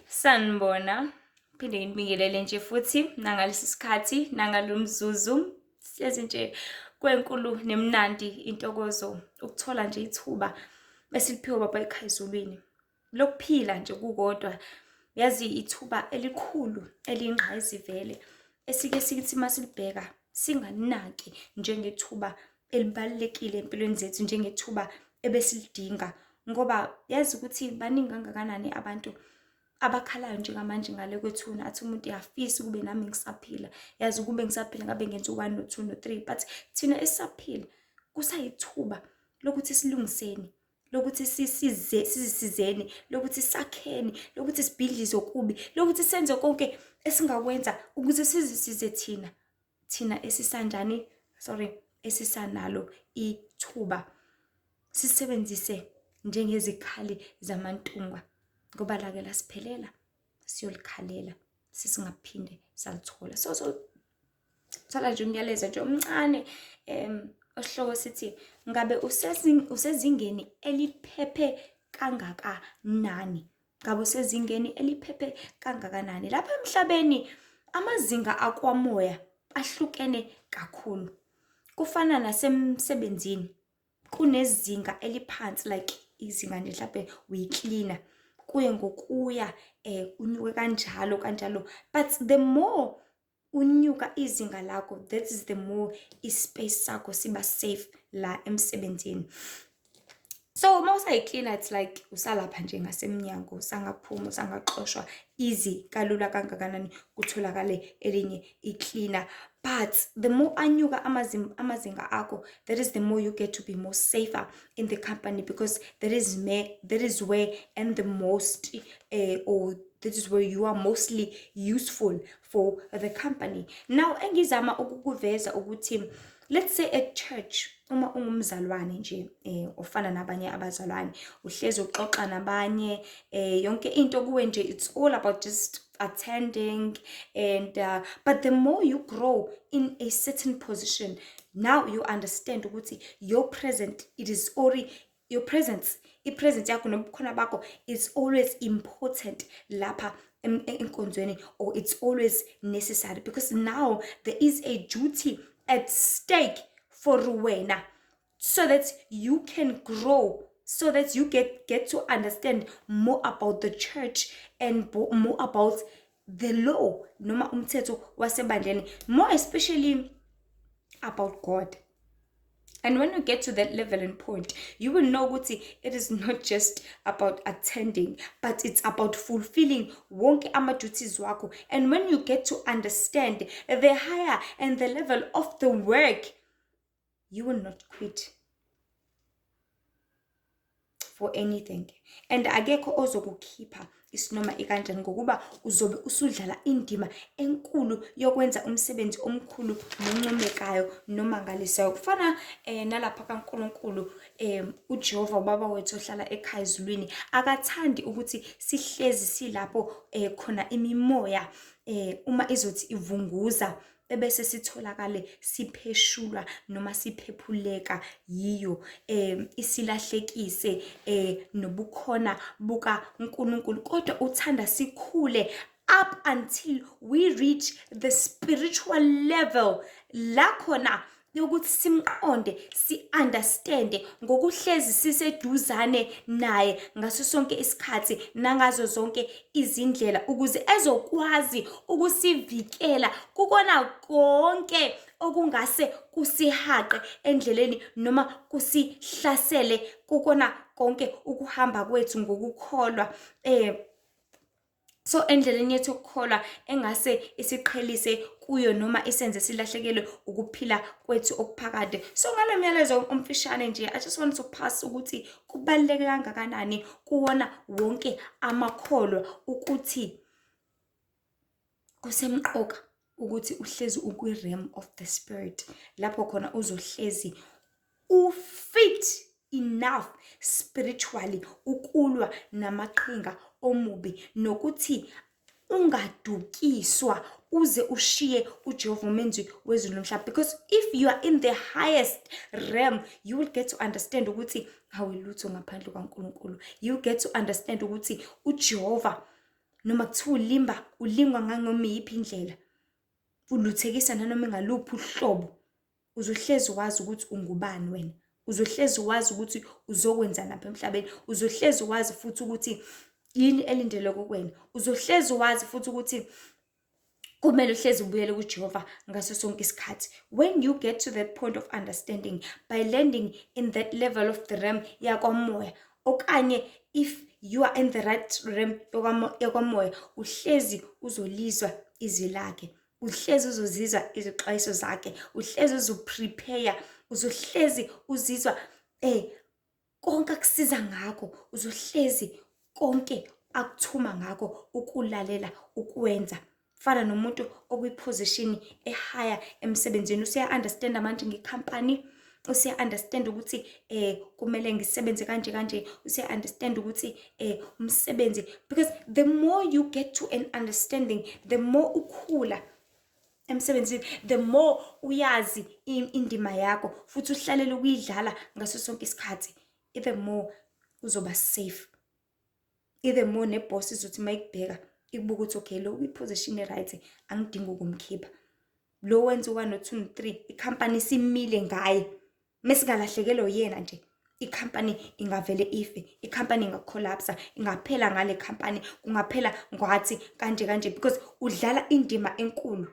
Sanibona, phinde nginibingelele nje futhi nangalesi sikhathi nangalo mzuzu. Sihlezi nje kwenkulu nemnandi intokozo ukuthola nje ithuba esiliphiwe Baba ekhaya ezulwini lokuphila nje kukodwa. Yazi ithuba elikhulu eliyingqayizivele esike sithi masilibheka singalinaki njengethuba elibalulekile empilweni zethu, njengethuba ebesilidinga, ngoba yazi ukuthi baningi kangakanani abantu abakhalayo njengamanje ngale kwethuna. Athi umuntu uyafisa ukube nami ngisaphila, yazi ukube ngisaphila ngabe ngenza u-1 no-2 no-3. But thina esisaphila kusayithuba lokuthi silungiseni, lokuthi sisize, sizisizeni, lokuthi sakheni, lokuthi sibhidlize okubi, lokuthi senze konke esingakwenza ukuze sizisize thina esisanjani, sorry, esisanalo ithuba, sisebenzise njengezikhali zamantungwa, ngoba lake lasiphelela siyolikhalela sesingaphinde salithola. So thola nje umyalezo nje omncane osihloko sithi, ngabe usezingeni eliphephe kangakanani? Ngabe usezingeni eliphephe kangakanani? Lapha emhlabeni amazinga akwamoya ahlukene kakhulu. Kufana nasemsebenzini, kunezinga eliphansi, like izinga nje mhlambe uyi-cleaner, kuye ngokuya unyuke kanjalo kanjalo, but the more unyuka izinga lakho, that is the more i-space sakho siba safe la emsebenzini. So uma usayi-cleaner, it's like usalapha nje ngasemnyango, usangaphuma, usangaxoshwa easy kalula kangakanani, kutholakale elinye i-cleaner. But the more anyuka amazinga akho, that is the more you get to be more safer in the company, because that is where and the most or that is where you are mostly useful for the company. Now engizama ukukuveza ukuthi, let's say at church, uma ungumzalwane nje ofana nabanye abazalwane, uhlezi uxoxa nabanye, yonke into kuwe nje, it's all about just attending and but the more you grow in a certain position, now you understand ukuthi your present it is already your presence, i-presence yakho nobukhona bakho is always important lapha enkonzweni, or it's always necessary, because now there is a duty at stake for wena, so that you can grow, so that you get to understand more about the church and more about the law noma umthetho wasebandleni, more especially about God. And when you get to that level and point, you will know ukuthi it is not just about attending, but it's about fulfilling wonke ama-duties wakho. And when you get to understand the higher and the level of the work, you will not quit for anything. And akekho ozokukhipha isinoma ikanjani, ngokuba uzobe usudlala indima enkulu yokwenza umsebenzi omkhulu noncomekayo nomangalisayo. Kufana nalapha kaNkulunkulu, uJehova ubaba wethu ohlala ekhaya ezulwini, akathandi ukuthi sihlezi silapho khona imimoya uma izothi ivunguza ebese sitholakale sipheshulwa noma siphephuleka yiyo, isilahlekise nobukhona bukaNkulunkulu, kodwa uthanda sikhule up until we reach the spiritual level la khona yokuthi simqonde, si-understande ngokuhlezi siseduzane naye ngaso sonke isikhathi nangazo zonke izindlela, ukuze ezokwazi ukusivikela kukona konke okungase kusihaqe endleleni noma kusihlasele kukona konke ukuhamba kwethu ngokukholwa. So endleleni yethu yokukholwa engase isiqhelise kuyo noma isenze silahlekelwe ukuphila kwethu okuphakade. So ngalo myalezo omfishane nje, I just want to pass ukuthi kubaluleke kangakanani kuwona wonke amakholwa ukuthi kusemqoka ukuthi uhlezi ukwi-realm of the spirit, lapho khona uzohlezi u-fit enough spiritually ukulwa namaqhinga omubi, nokuthi ungadukiswa uze ushiye uJehova umenzi wezulu nomhlaba. Because if you are in the highest realm, you will get to understand ukuthi awulutho ngaphandle kwaNkulunkulu. You get to understand ukuthi uJehova Noma kuthiwa ulimba, ulingwa nganoma iyiphi indlela, uluthekisa nanoma ingaluphi uhlobo, uzohlezi wazi ukuthi ungubani wena. Uzohlezi wazi ukuthi uzokwenzani lapha emhlabeni. Uzohlezi wazi futhi ukuthi yini elindeleke kuwena. Uzohlezi wazi futhi ukuthi kumele uhlezi ubuyele kuJehova ngaso sonke isikhathi. When you get to that point of understanding by landing in that level of the realm yakwamoya, okanye if you are in the right realm yakwamoya, uhlezi uzolizwa izwi lakhe, uhlezi uzozizwa izixwayiso zakhe, uhlezi uzoprepare, uzohlezi uzizwa konke akusiza ngakho, uzohlezi konke akuthuma ngakho ukulalela, ukwenza. Fana nomuntu okwiposition ehigher emsebenzini, useya-understanda manje ngekhampani, useya-understand ukuthi kumele ngisebenze kanje kanje, useya-understand ukuthi umsebenzi, because the more you get to an understanding, the more ukhula emsebenzini, the more uyazi indima yakho futhi uhlalele ukuyidlala ngaso sonke isikhathi, the more uzoba safe, the more neboss izothi mayikubheka ikubuka ukuthi, okay, lo kwi-position e-right, angidingi ukumkhipha lo, wenza u-1, no-2, no-3, ikhampani isimile ngaye. Mesingalahlekelwa yena nje, ikhampani ingavele ife, ikhampani ingakhollapsa, ingaphela ngale khampani, kungaphela ngathi kanje kanje, because udlala indima enkulu.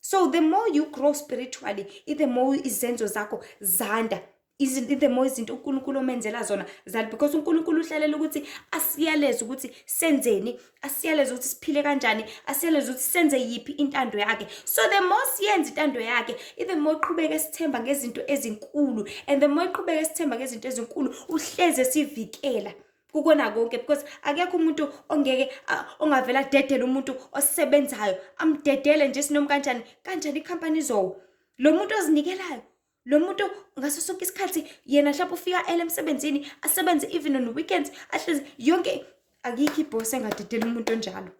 So the more you grow spiritually, the more izenzo zakho zanda, the more izinto uNkulunkulu omenzela zona zanda, because uNkulunkulu uhlalela ukuthi asiyaleze ukuthi senzeni, asiyaleze ukuthi siphile kanjani, asiyaleze ukuthi senze yiphi intando yakhe. So the more siyenza intando yakhe, the more iqhubeke sithemba ngezinto ezinkulu, and the more iqhubeke sithemba ngezinto ezinkulu, uhleze sivikela kukona konke, because akekho umuntu ongeke ongavela adedele umuntu osebenzayo, amdedele nje sinoma kanjani kanjani, ikhampani izowa. Lo muntu ozinikelayo, lo muntu ngaso sonke isikhathi yena mhlawumbe ufika ele emsebenzini, asebenze even on weekends, ahlezi yonke, akikho ibhosi engadedela umuntu onjalo,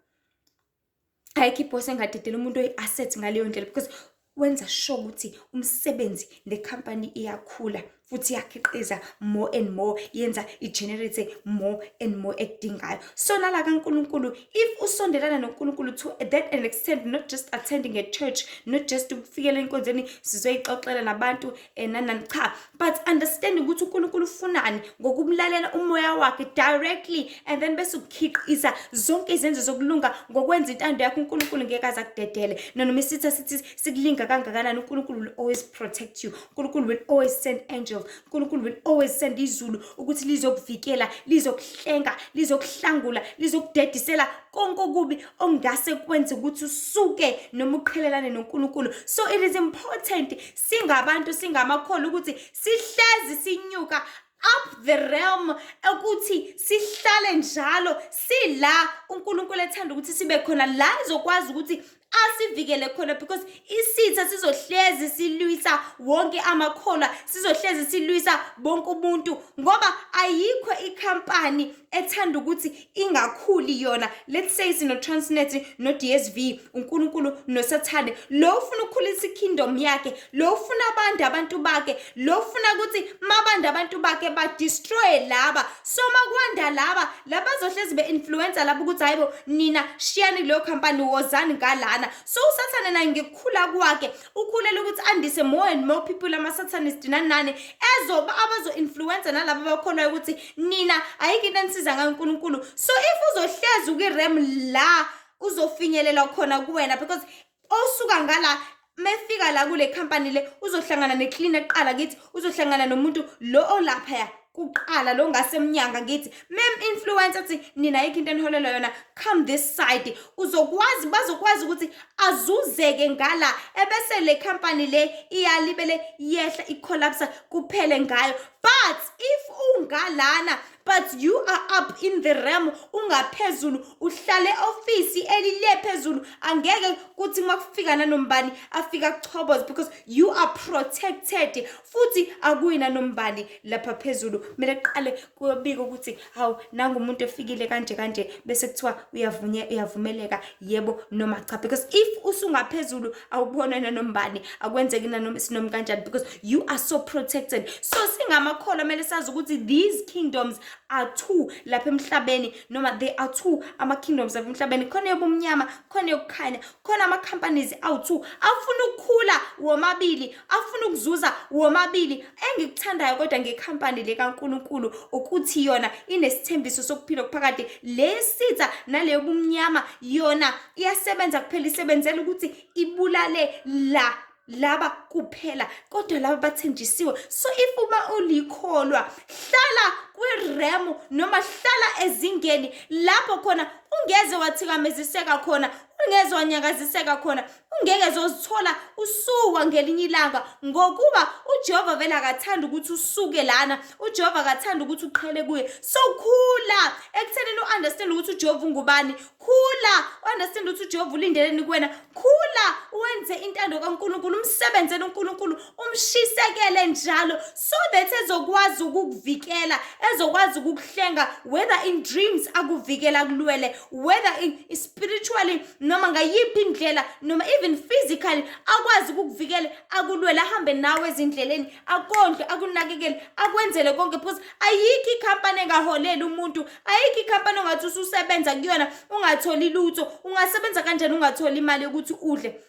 ayikho ibhosi engadedela umuntu oyi-asset ngaleyo ndlela, because wenza sure ukuthi umsebenzi nekhampani iyakhula futhi iyakhiqiza more and more, yenza i-generate more and more ekudingayo. So nala kaNkulunkulu, if usondelana noNkulunkulu to that an extent, not just attending a church, not just ukufikela enkonzweni sizoyixoxela nabantu nanani, cha, but understanding ukuthi uNkulunkulu ufunani ngokumlalela umoya wakhe directly, and then bese ukukhiqiza zonke izenzo zokulunga ngokwenza intando yakhe, uNkulunkulu ngeke aze akudedele. Noma isitha sithi sikulinga kangakanani, uNkulunkulu will always protect you. uNkulunkulu will always send angels. uNkulunkulu will always send izulu ukuthi lizokuvikela, lizokuhlenga, lizokuhlangula, lizokudedisela konke okubi okungase kwenze ukuthi usuke noma uqhelelane noNkulunkulu. So it is important singabantu, singamakholwa, ukuthi sihlezi sinyuka up the realm, ukuthi sihlale njalo sila uNkulunkulu ethanda ukuthi sibe khona, la ezokwazi ukuthi asivikele khona, because isitha sizohlezi silwisa wonke amakholwa, sizohlezi silwisa bonke umuntu, ngoba ayikho ikhampani ethanda ukuthi ingakhuli yona. Let's say sino-Transnet no-DSV, uNkulunkulu noSathane. Lo ufuna ukukhulisa ikingdom yakhe, lo ufuna abantu bakhe, lo ufuna ukuthi mabanda abantu bakhe badestroy laba. So makwanda laba, laba bazohlezi be-influencer laba ukuthi, hayibo nina, shiyani kuleyo khampani, wozani ngalana. So uSathane naye ngekukhula kwakhe ukhulela ukuthi andise more and more people, ama-satanist nani nani, ezoba abazo-influencer nalaba abakholwayo ukuthi nina ayikho into enisiza ngayo uNkulunkulu. So if uzohlezi ukwi-realm la uzofinyelela khona kuwena, because osuka ngala mefika la kule company le, uzohlangana necleaner kuqala kithi, uzohlangana nomuntu lo olaphaya kuqala, lo ngasemnyanga ngithi mem influencer athi, nina ayikho into eniholelwa yona, come this side. Uzokwazi, bazokwazi ukuthi azuzeke ngala, ebese le company le iyalibele yehla, icollapse, kuphele ngayo. But if ungalana, but you are up in the realm, ungaphezulu, uhlale ofisi elile phezulu, angeke kuthi makufika nanombani afika kuchoboza, because you are protected, futhi akuyi nanombani lapha phezulu kumele kuqale kuyobika ukuthi, hawu, nangu umuntu efikile kanje kanje, bese kuthiwa uyavunyelwa, uyavumeleka, yebo noma cha. Because if usungaphezulu, awubona nanombani, akwenzeki nanoma sinoma kanjani, because you are so protected. So singamakholwa. Singamakholwa kumele sazi ukuthi these kingdoms are two lapha emhlabeni, noma they are two ama-kingdoms lapha emhlabeni. Khona yobumnyama, khona yokukhanya, khona ama-companies awu-two afuna ukukhula womabili, afuna ukuzuza womabili. Engikuthandayo kodwa ngekhampani le kaNkulunkulu ukuthi yona inesithembiso sokuphila okuphakade. Le sitha naleyo bumnyama yona iyasebenza kuphela, isebenzela ukuthi ibulale la laba kuphela, kodwa laba bathenjisiwe. So if uma ulikholwa, hlala kwi-realm noma hlala ezingeni lapho khona ungeze wathikameziseka khona, ungeze wanyakaziseka khona, ungeke zozithola usuwa ngelinye ilanga, ngokuba uJehova vele akathanda ukuthi usuke lana. UJehova akathanda ukuthi uqhele kuye. So khula ekuthenini u-understand ukuthi uJehova ungubani. Khula u-understand ukuthi uJehova ulindeleni kuwena. Khula wenze intando kaNkulunkulu, umsebenzele uNkulunkulu, umshisekele njalo, so that ezokwazi ukukuvikela, ezokwazi ukukuhlenga, whether in dreams akuvikela kulwele, whether in spiritually noma ngayiphi indlela, noma even physically akwazi ukukuvikela akulwele, ahambe nawe ezindleleni, akondle, akunakekele, akwenzele konke. Because ayikho ikhampani engaholeli umuntu, ayikho ikhampani ongathi ususebenza kuyona ungatholi lutho. Ungasebenza kanjani ungatholi imali yokuthi udle?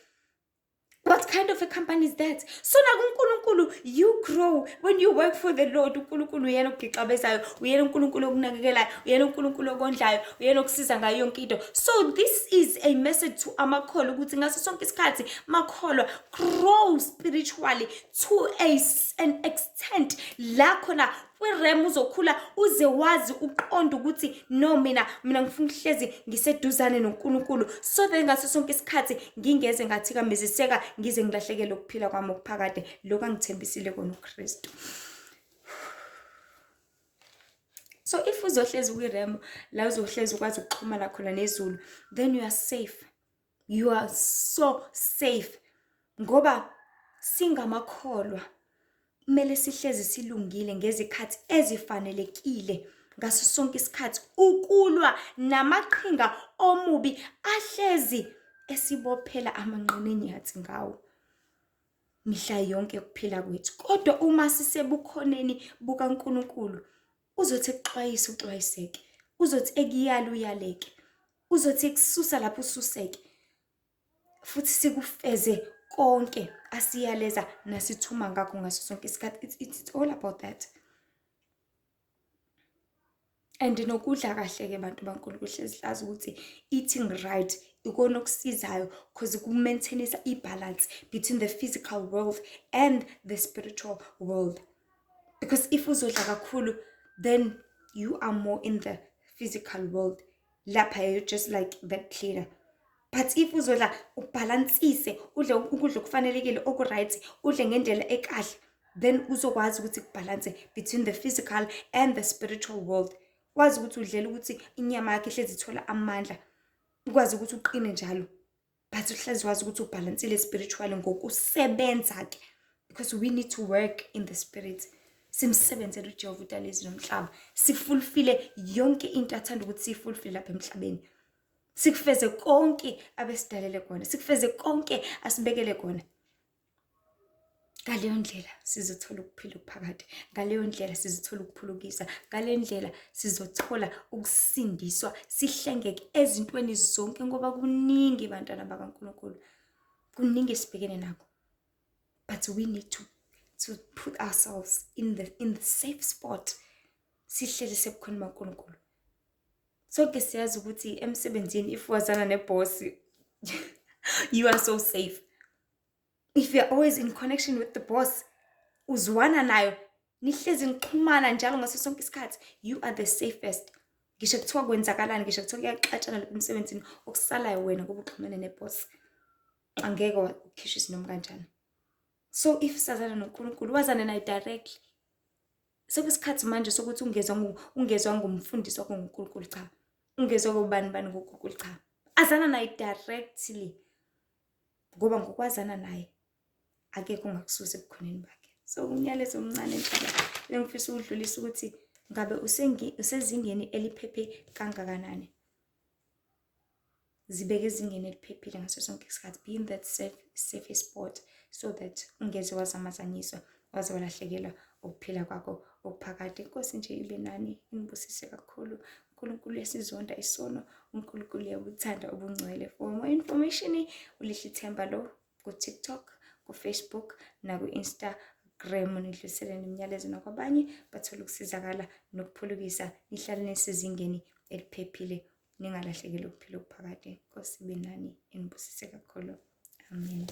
What kind of a company is that? So nakuNkulunkulu, you grow when you work for the Lord. UNkulunkulu uyena okugixabezayo, uyena uNkulunkulu okunakekelayo, uyena uNkulunkulu okondlayo, uyena okusiza ngayo yonke into. So this is a message to amakholwa ukuthi ngaso sonke isikhathi, makholwa, grow spiritually to an extent la khona kwi-realm uzokhula uze wazi uqonde ukuthi no, mina ngifuna ukuhlezi ngiseduzane noNkulunkulu, so that ngaso sonke isikhathi ngingeze ngathikameziseka, ngize ngilahlekele ukuphila kwami okuphakade, lokhu angithembisile kona uKristu. So if uzohlezi kwi-realm la uzohlezi ukwazi ukuxhumana khona nezulu, then you are safe, you are so safe, ngoba singamakholwa kumele sihlezi silungile ngezikhathi ezifanelekile ngaso sonke isikhathi, ukulwa namaqhinga omubi ahlezi esibophela amanqinenyathi ngawo mihla yonke ukuphila kwethu. Kodwa uma sisebukhoneni bukaNkulunkulu, uzothi ekuxwayisa uxwayiseke, uzothi ekuyala uyaleke, uzothi ekususa lapho ususeke, futhi sikufeze konke asiyaleza nasithuma ngakho ngaso sonke isikhathi. It's all about that. And nokudla kahle-ke, bantu baNkulunkulu, hlezi hlazi ukuthi eating right ikona okusizayo, because ku-maintainisa i-balance between the physical world and the spiritual world. Because if uzodla kakhulu, then you are more in the physical world lapha, you're just like that cleaner. But if uzodla ubhalansise, udle ukudla okufanelekile, oku-right, udle ngendlela ekahle, then uzokwazi ukuthi kubhalanse between the physical and the spiritual world. Wazi ukuthi udlela ukuthi inyama yakho ihlezi ithola amandla, ukwazi ukuthi uqine njalo, but uhlezi wazi ukuthi ubhalansile spiritually ngokusebenza-ke, because we need to work in the spirit, simsebenzele uJehova udalezi nomhlaba, sifulfile yonke into athanda ukuthi siyifulfile lapha emhlabeni, sikufeze konke abesidalele kona, sikufeze konke asibekele kona. Ngaleyo ndlela sizothola ukuphila okuphakade, ngaleyo ndlela sizothola ukuphulukisa, ngale ndlela sizothola ukusindiswa, sihlengeke ezintweni zonke, ngoba kuningi, bantwana bakaNkulunkulu, kuningi esibhekene nakho. But we need to put ourselves in the safe spot, sihlele sebukhona baNkulunkulu. Sonke siyazi ukuthi emsebenzini, if wazana nebhosi, you are so safe. If you're always in connection with the boss, uzwana nayo, nihlezi nixhumana njalo ngaso sonke isikhathi, you are the safest. Ngisho kuthiwa kwenzakalani, ngisho kuthiwa kuyaxatshana lapha emsebenzini, okusalayo wena kuba uxhumene nebhosi, angeke ukhishwe isinoma kanjani. So if sazana noNkulunkulu, wazane naye directly. Sekuyisikhathi manje sokuthi ungezwa ngumfundisi wakho nguNkulunkulu, cha, ungezwa kubani bani nguNkulunkulu, cha, azana naye directly, ngoba ngokwazana naye akekho ongakususa ebukhoneni bakhe. So umyalezo omncane nje engifisa ukudlulisa ukuthi ngabe usezingeni eliphephe kangakanani. Zibeke ezingeni eliphephile ngaso sonke isikhathi. Be in that safe spot so that ungeze wazamazanyiswa, waze walahlekelwa ukuphila kwakho. okuphakade. Inkosi nje ibe nani, inibusise kakhulu. UNkulunkulu uyasizonda isono, uNkulunkulu uyabuthanda ubungcwele. For more information, uLihle Ithemba lo ku-TikTok, ku-Facebook naku-Instagram. Nidlulisele nemiyalezo nakwabanye bathole ukusizakala nokuphulukisa, nihlale nisezingeni eliphephile, ningalahlekelwa ukuphila okuphakade. Nkosi ibe nani, inibusise kakhulu. Amen.